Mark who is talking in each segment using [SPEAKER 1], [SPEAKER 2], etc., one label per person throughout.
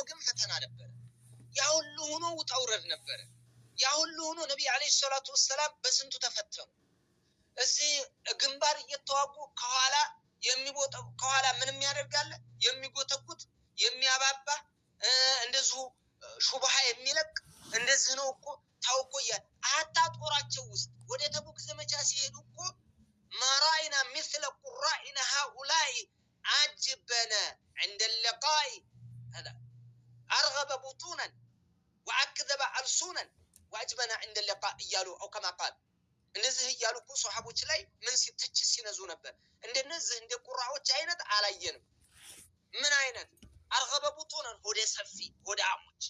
[SPEAKER 1] ግን ፈተና ነበረ። ያ ሁሉ ሆኖ ውጣ ውረድ ነበረ። ያ ሁሉ ሆኖ ነቢይ ዓለይሂ ሰላቱ ወሰላም በስንቱ ተፈተኑ። እዚህ ግንባር እየተዋጉ ከኋላ የሚቦጠው ከኋላ ምንም ያደርጋል የሚጎተጉት የሚያባባ እንደዚሁ ሹብሃ የሚለቅ እንደዚህ ነው እኮ ታው እኮ እያለ አታ ጦራቸው ውስጥ ወደ ተቡክ ዘመቻ ሲሄዱ እኮ ማራኢና ሚስለ ቁራኢና ሃኡላይ አጅበነ ዕንደ ለቃኢ አርገበ ቡጡነን ወአክዘበ አልሱነን ወአጅበና ዕንደ ለቃ እያሉ አው ከማ ቃል እንደዚህ እያሉ እኮ ሶሐቦች ላይ ምን ትችት ሲነዙ ነበር። እንደነዚህ እንደ ቁራዎች አይነት አላየንም። ምን አይነት አርገበ ቡጡነን ሆደ ሰፊ ሆዳሞች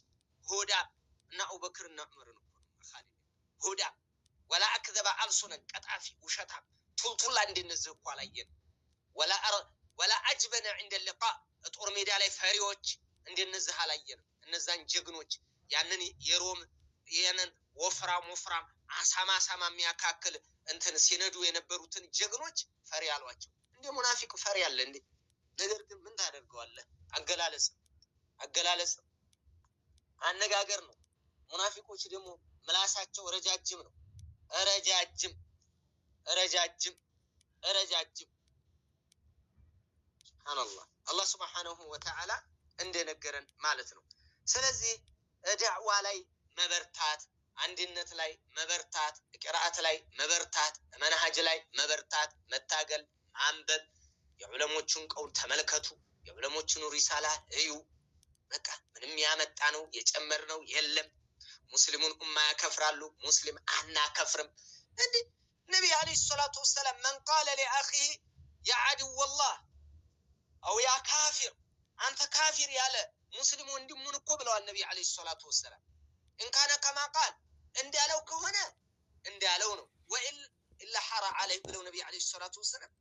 [SPEAKER 1] ሆዳም እና አቡበክር እና ዑመርን እኮ ነው ኻሊድ ሆዳም ወላ አክዘበ አልሱነን ቀጣፊ ውሸታም ቱልቱላ እንደነዚህ እኮ አላየንም። ወላ አጅበነ ዕንደ ልቃ ጦር ሜዳ ላይ ፈሪዎች እንደነዚህ አላየንም። እነዛን ጀግኖች ያንን የሮም ያንን ወፍራም ወፍራም አሳማ አሳማ የሚያካክል እንትን ሲነዱ የነበሩትን ጀግኖች ፈሪ አሏቸው። እንደ ሙናፊቅ ፈሪ አለ እንዴ? ነገር ግን ምን ታደርገዋለህ? አገላለጽ አገላለጽ አነጋገር ነው። ሙናፊቆች ደግሞ ምላሳቸው ረጃጅም ነው። ረጃጅም ረጃጅም ረጃጅም። ሱብሓነላህ አላህ ሱብሓነሁ ወተዓላ እንደነገረን ማለት ነው። ስለዚህ ዳዕዋ ላይ መበርታት፣ አንድነት ላይ መበርታት፣ ቅርአት ላይ መበርታት፣ መናሃጅ ላይ መበርታት፣ መታገል፣ ማንበብ፣ የዑለሞቹን ቀውል ተመልከቱ፣ የዑለሞቹን ሪሳላ እዩ። በቃ ምንም ያመጣ ነው የጨመር ነው የለም። ሙስሊሙን ኡማ ያከፍራሉ፣ ሙስሊም አናከፍርም። እንዲህ ነቢይ ዓለይሂ ሰላቱ ወሰላም መን ቃለ ሊአኺሂ ያ ዐድወላህ አው ያ ካፊር፣ አንተ ካፊር ያለ ሙስሊም ወንድሙን እኮ ብለዋል ነቢይ ዓለይሂ ሰላቱ ወሰላም። እንካነ ከማ ቃል እንዳለው ከሆነ እንዳለው ነው። ወኢላ ሐራ ዓለይህ ብለው ነቢይ ዓለይሂ ሰላቱ ወሰላም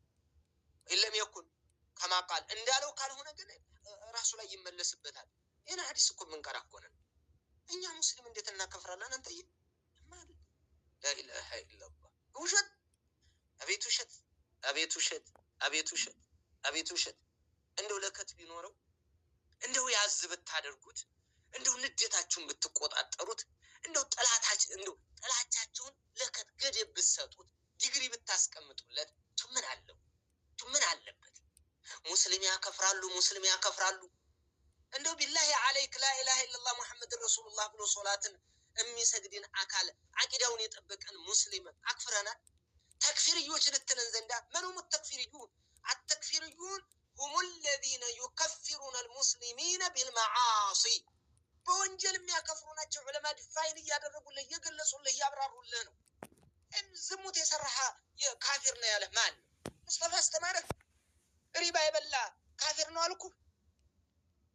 [SPEAKER 1] ኢለም የኩን ከማ ቃል እንዳለው ካልሆነ ግን ራሱ ላይ ይመለስበታል። ይህን ሐዲስ እኮ የምንቀራ እኮ ነን እኛ ሙስሊም እንዴት እናከፍራለን? አንተዬ ላኢላሃ ኢለላህ። ውሸት! አቤት ውሸት! አቤት ውሸት! አቤት ውሸት! አቤት ውሸት! እንደው ለከት ቢኖረው እንደው ያዝ ብታደርጉት እንደው ንዴታችሁን ብትቆጣጠሩት እንደው ጠላታች እንደው ጥላቻችሁን ለከት ገደብ ብትሰጡት ዲግሪ ብታስቀምጡለት ምን አለው? ምን አለበት? ሙስሊም ያከፍራሉ፣ ሙስሊም ያከፍራሉ። እንደው ቢላሂ አለይክ ላኢላሃ ኢለላህ ሙሐመድን ረሱሉላህ ብሎ ሶላትን የሚሰግድን አካል አቂዳውን የጠበቀን ሙስሊም አክፍረናል። ተክፊርዮች ልትለን ዘንዳ መን ሁሙ ተክፊርዩን? አተክፊርዩን ሁሙ ለዚነ ዩከፊሩነ አልሙስሊሚነ ቢልመዓሲ በወንጀል የሚያከፍሩ ናቸው። ዑለማ define እያደረጉልህ እየገለጹልህ እያብራሩልህ ነው። ዝሙት የሰራህ ካፊር ነው ያለህ ማን ነው? ሙስጠፋ አስተማረህ? ሪባ የበላ ካፊር ነው አልኩህ?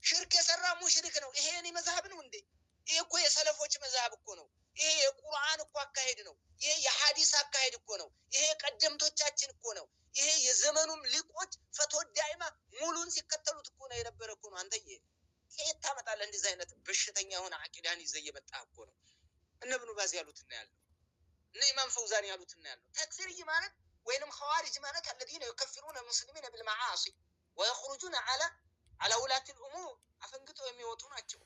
[SPEAKER 1] ሽርክ የሰራ ሙሽሪክ ነው። ይሄ የኔ መዝሀብ ነው እንዴ? ይሄ እኮ የሰለፎች መዝሀብ እኮ ነው። ይሄ የቁርአን እኮ አካሄድ ነው። ይሄ የሐዲስ አካሄድ እኮ ነው። ይሄ የቀደምቶቻችን እኮ ነው። ይሄ የዘመኑም ሊቆች ፈትወ ዳኢማ ሙሉን ሲከተሉት እኮ ነው የነበረ እኮ ነው። አንተዬ ከየት ታመጣለህ? እንደዚህ አይነት በሽተኛ የሆነ አቂዳን ይዘህ እየመጣህ እኮ ነው። እነ ብኑ ባዝ ያሉት እና ያለው እነ ኢማም ፈውዛን ያሉት እና ያለው ተክፊርይ ማለት ወይንም ኸዋሪጅ ማለት አለዚነ ዩከፊሩነ ሙስሊሚነ ቢልመዓሲ ወየኽሩጁነ ዐላ ውላቲል ኡሙር አፈንግጠው የሚወጡ ናቸው።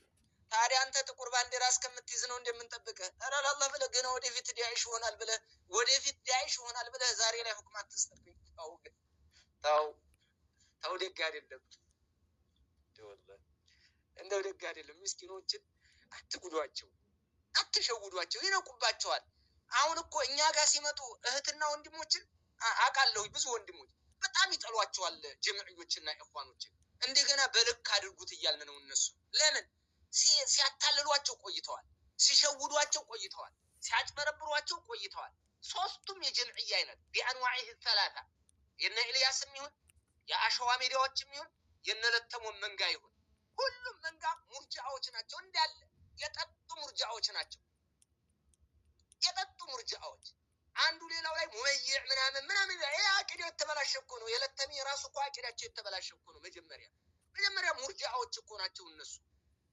[SPEAKER 1] ታዲያ አንተ ጥቁር ባንዲራ እስከምትይዝ ነው እንደምንጠብቅህ? ኧረ ለአላህ ብለህ ገና ወደፊት ዳዒሽ ይሆናል ብለህ ወደፊት ዳዒሽ ይሆናል ብለህ ዛሬ ላይ ሁክም አትስጥብኝ። ተው ተው ተው፣ ደግ አይደለም እንደው ደግ አይደለም። ምስኪኖችን አትጉዷቸው፣ አትሸውዷቸው፣ ይነቁባቸዋል። አሁን እኮ እኛ ጋር ሲመጡ እህትና ወንድሞችን አውቃለሁ፣ ብዙ ወንድሞች በጣም ይጠሏቸዋል ጀምዕዮችና ኢኽዋኖችን። እንደገና በልክ አድርጉት እያልን ነው እነሱ ለምን ሲያታልሏቸው ቆይተዋል፣ ሲሸውዷቸው ቆይተዋል፣ ሲያጭበረብሯቸው ቆይተዋል። ሶስቱም የጀምዕያ አይነት ቢአንዋዒህ ሰላሳ የነ ኤልያስም ይሁን የአሸዋ ሜዳዎችም ይሁን የነ ለተሞን መንጋ ይሁን ሁሉም መንጋ ሙርጃዎች ናቸው። እንዳለ የጠጡ ሙርጃዎች ናቸው። የጠጡ ሙርጃዎች አንዱ ሌላው ላይ ሙመይዕ ምናምን ምናምን። ይሄ አቂዳው የተበላሸ እኮ ነው። የለተሚ የራሱ እኮ አቂዳቸው የተበላሸ እኮ ነው። መጀመሪያ መጀመሪያ ሙርጃዎች እኮ ናቸው እነሱ።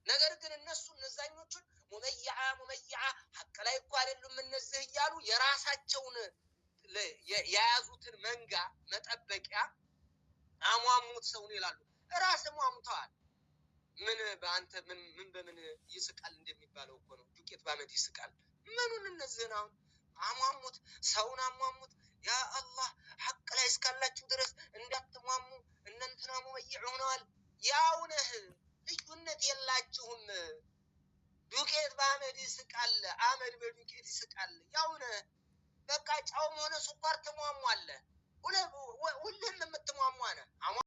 [SPEAKER 1] ነገር ግን እነሱ እነዛኞቹን ሙመይዓ ሙመይዓ ሀቅ ላይ እኮ አይደሉም እነዚህ እያሉ የራሳቸውን የያዙትን መንጋ መጠበቂያ አሟሙት ሰውን ይላሉ። ራስ ሟሙተዋል። ምን በአንተ ምን ምን በምን ይስቃል እንደሚባለው እኮ ነው። ዱቄት በአመድ ይስቃል። ምኑን እነዚህን አሁን አሟሙት፣ ሰውን አሟሙት። ያ አላህ ሐቅ ላይ እስካላችሁ ድረስ እንዳትሟሙ። እነንትና ሙመይዕ ሆነዋል። ያው ነህ፣ ልዩነት የላችሁም። ዱቄት በአመድ ይስቃል፣ አመድ በዱቄት ይስቃል። ያው ነህ። በቃ ጨውም ሆነ ስኳር ትሟሟለህ። ሁሌም የምትሟሟ ነህ።